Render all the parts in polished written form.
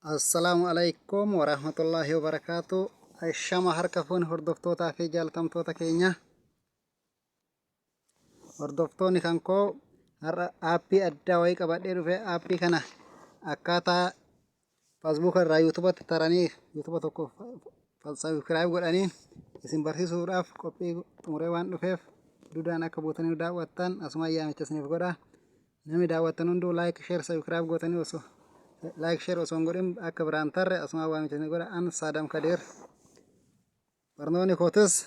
Assalaamu alaikum warahmatullaahi wabarakaatu. Ashama harka fuune hordoftootaa fi jaalatamtoota keenya. Hordoftoonni kan koo har'a aappii addaa wayii qabadhee dhufe. Aappii kana akkaataa Faasbuuka irraa yuutubatti taranii yuutuba tokko sabiskiraayib godhanii isin barsiisuudhaaf qophii xumuree waan dhufeef dudaan akka buutanii daawwattan asuma yaamicha isiniif godha. Namni daawwattan hunduu like share subscribe gootanii osoo like share osoo hin godhin akka biraan tarre asuma waamicha isiniif godha. An Saadam Kadir. Barnoonni kootis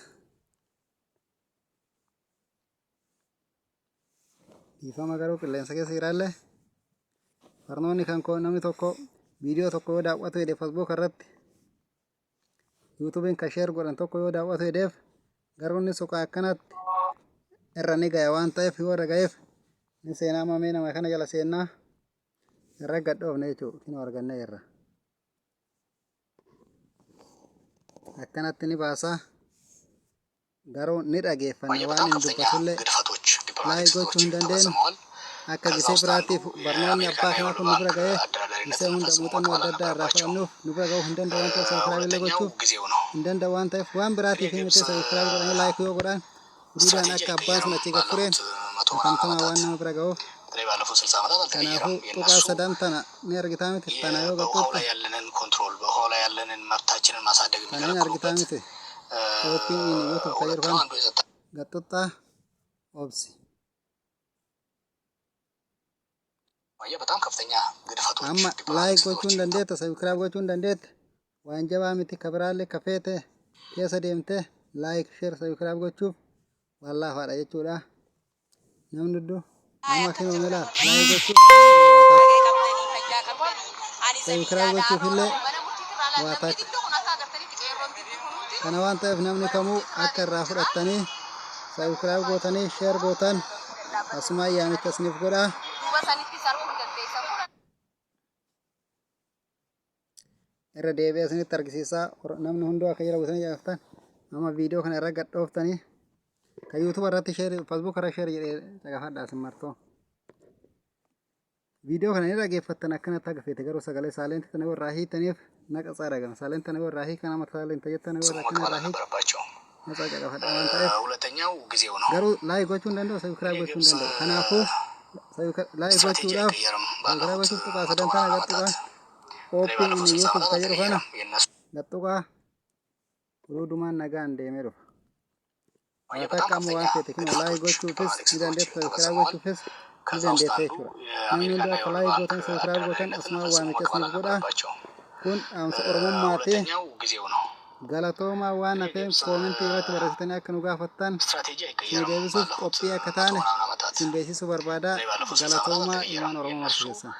dhiifama garuu qilleensa keessa jiraallee barnoonni kan koo namni tokko viidiyoo tokko yoo daawwatu jedhe Facebook irratti yuutuubiin kan sheer godhan tokko yoo daawwatu jedheef garuu inni suqa akkanatti irra ni gaya waan ta'eef yoo irra gayeef ni seenaa mamee nama kana jala seennaa irra gadhoofne jechuudha kinoo argannee irra akkanatti ni baasaa. Garuu ni dhageeffanna ባየ waan በጣም inni ከፍተኛ dubbatullee ግድፈቶች ዲፕሎማቲክ laayii gochuu ስህተቶች hin dandeenyu. ተፈጽመዋል። Akka ከዛ gisee ውስጥ አንዱ biraatiif barnoonni የአሜሪካና abbaa kanaa የወርልድ kun nu ባንክ bira ga'ee gisee አደራዳሪነትን hunda ፈጽሞ muuxannoo መቀበል adda addaa irraa አልነበረባቸውም። fudhannuuf nu bira ga'uu hin danda'u waan ta'eef sabskiraayib illee ሁለተኛው gochuuf ጊዜው ነው። hin danda'u waan ta'eef waan እንግዲህ biraatiif የግብፅ himitee sabskiraayib godhanii laayik yoo godhan duudhaan ስትራቴጂ akka abbaan sun አይቀየርም። achii gad fureen ባለፉት መቶ ምናምን afantamaa ዓመታት waan nama bira ga'uuf በተለይ ባለፉት 60 ዓመታት አልተቀየረም። kanaafuu tuqaa የእነሱ sadan tana ni argitaa miti tana yoo በውሃው gaxxuutte ላይ ያለንን ኮንትሮል በውሃው ላይ ያለንን መብታችንን ማሳደግ kana hin argitaa የሚከለክሉበት miti ooppiin inni yuutuub ka ሁለት jedhu ነው። kana አንዱ የጸጥታ gaxxuxxaa obsi. በጣም ከፍተኛ ግድፈቶች Amma ዲፕሎማቲክ laayik gochuu ስህተቶች hin dandeetta, sabskiraayib gochuu hin dandeetta. Waan jabaa miti ka biraallee ka feete keessa deemte laayik sheer sabskiraayib gochuuf waan laafaadha jechuudha. Namni hunduu amma kinoo ni laal laayik gochuuf sabskiraayib gochuuf illee waa takka. Kana waan ta'eef namni kamuu akka irraa fudhattanii sabskiraayib gootanii sheer gootan asuma yaamicha isiniif godhaa. Irra deebi'ee isinitti argisiisaa namni hunduu akka jala buutanii jaaftan amma viidiyoo kana irra gad dhooftanii kan yuutuuba irratti sheer feesbuuk irra sheer jedhee caqafadhaa isin martoo. Viidiyoo kana ni dhageeffattan akkanatti haga feete garuu sagalee saaleentii tana yoo irraa hiitaniif naqatsaa dhagama. Saaleen tana yoo irraa hiikan amma saaleenta jettan yoo ፈጽሞ irra akkana መቀበል irraa hiik አልነበረባቸውም። naqatsaa caqafadhaa waan ta'eef ሁለተኛው ጊዜው ነው። garuu laayik gochuu hin danda'u sabskiraayib እንግዲህ gochuu hin የግብፅ danda'u. Kanaafuu laayik ስትራቴጂ gochuudhaaf አይቀየርም። sabskiraayib ባለፉት gochuuf tuqaa መቶ sadan tana ምናምን gad ዓመታት tuqaa በተለይ ooppiin ባለፉት inni 60 yuutuub ዓመታት ka jedhu kana አልተቀየረም። የእነሱ gad tuqaa hudumaan nagaan deemee dhufa. ባየ Waa በጣም takka amma ከፍተኛ waan feete kinoo laayik ግድፈቶች gochuufis ዲፕሎማቲክ ni ስህተቶች dandeetta sabskiraayib ተፈጽመዋል። gochuufis ni ከዛ ውስጥ dandeetta አንዱ jechuudha. Namni የአሜሪካና hunduu akka የወርልድ laayik ባንክ gootan sabskiraayib gootan አደራዳሪነትን asumaan ፈጽሞ waamicha መቀበል isiniif godhaa. አልነበረባቸውም። Kun dhaamsa Oromummaati. ሁለተኛው ጊዜው ነው። Galatoomaa waan እንግዲህ hafeen የግብፅ koomentii irratti barreessitanii akka nu gaafattan ስትራቴጂ isinii አይቀየርም። deebisuuf ባለፉት qophii akka መቶ taane ምናምን ዓመታት isin beeksisuu barbaada. በተለይ ባለፉት 60 ዓመታት Galatoomaa አልተቀየረም። ilmaan Oromoo የእነሱ marti keessan.